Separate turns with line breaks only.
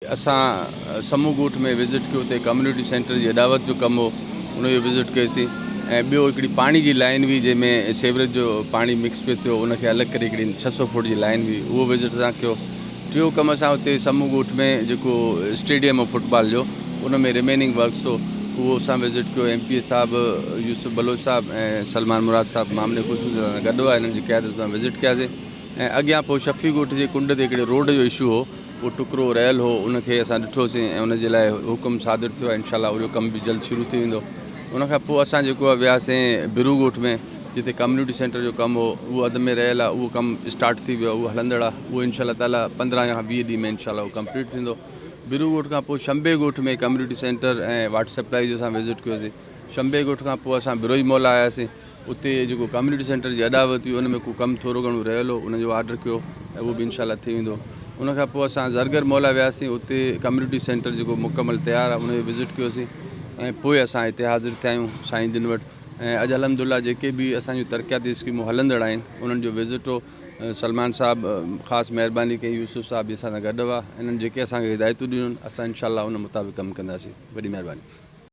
اسان سمو ڳوٺ ۾ وزٽ ڪيو اتي ڪميونٽي سينٽر جي اڏاوت جو ڪم هو ان جو وزٽ ڪيوسين ۽ ٻيو هڪڙي پاڻي جي لائن هئي جنهن ۾ سيوريج جو پاڻي مڪس پئي ٿيو ان کي الڳ ڪري هڪڙي 600 فوٽ جي لائن هئي اهو وزٽ اسان ڪيو. ٽيو ڪم اسان اتي سمو ڳوٺ ۾ جيڪو اسٽيڊيم هو فٽبال جو ان ۾ ريميننگ ورڪس هو اهو اسان وزٽ ڪيو. ايم پي اي صاحب يوسف بلوچ صاحب ۽ سلمان مراد صاحب معاملي خصوصي اسان سان گڏ هئا انهن جي قيادت ۾ وزٽ ڪياسين ۽ اڳيان پوء شفيع ڳوٺ جي ڪنڊ تي هڪڙي روڊ جو اشو هو اهو ٽڪرو رهيل هو ان کي اسان ڏٺوسين ۽ ان جي لاء حڪم صادر ٿيو آهي انشاء الله اهو ڪم به جلد شروع ٿي ويندو ان کان پوء اسان جيڪو آهي وياسين برو ڳوٺ ۾ جتي ڪميونٽي سينٽر جو ڪم هو اهو اڌ ۾ رهيل آهي اهو ڪم اسٽارٽ ٿي ويو آهي اهو هلندڙ آهي اهو انشاء الله تعالٰي 15 کان 20 ڏينهن ۾ انشاء الله اهو ڪمپليٽ ٿيندو. برو ڳوٺ کان پوء شنبي ڳوٺ ۾ ڪميونٽي سينٽر ۽ واٽر سپلائي جو اسان وزٽ ڪيوسين. شنبي ڳوٺ کان پوء اسان بروهي محلا آياسين اتي جيڪو ڪميونٽي سينٽر جي اڏاوت هئي ان ۾ ڪو ڪم ٿورو گهڻو رهيل هو ان جو آرڊر ڪيو ۽ اهو به انشاء الله ٿي ويندو. ان کان پوء اسان زرگر محلا وياسين اتي ڪميونٽي سينٽر جيڪو مڪمل تيار آهي ان جو وزٽ ڪيوسين ۽ پوء اسان هتي حاضر ٿيا آهيون سائين جن وٽ ۽ اڄ الحمد لله جيڪي به اسان جون ترقياتي اسڪيمون هلندڙ آهن انهن جو وزٽ هو. سلمان صاحب خاص مهرباني ڪئي يوسف صاحب به اسان سان گڏ هئا انهن جيڪي اسان کي هدايتون ڏنيون اسان انشاء الله ان مطابق ڪم ڪنداسين وڏي مهرباني.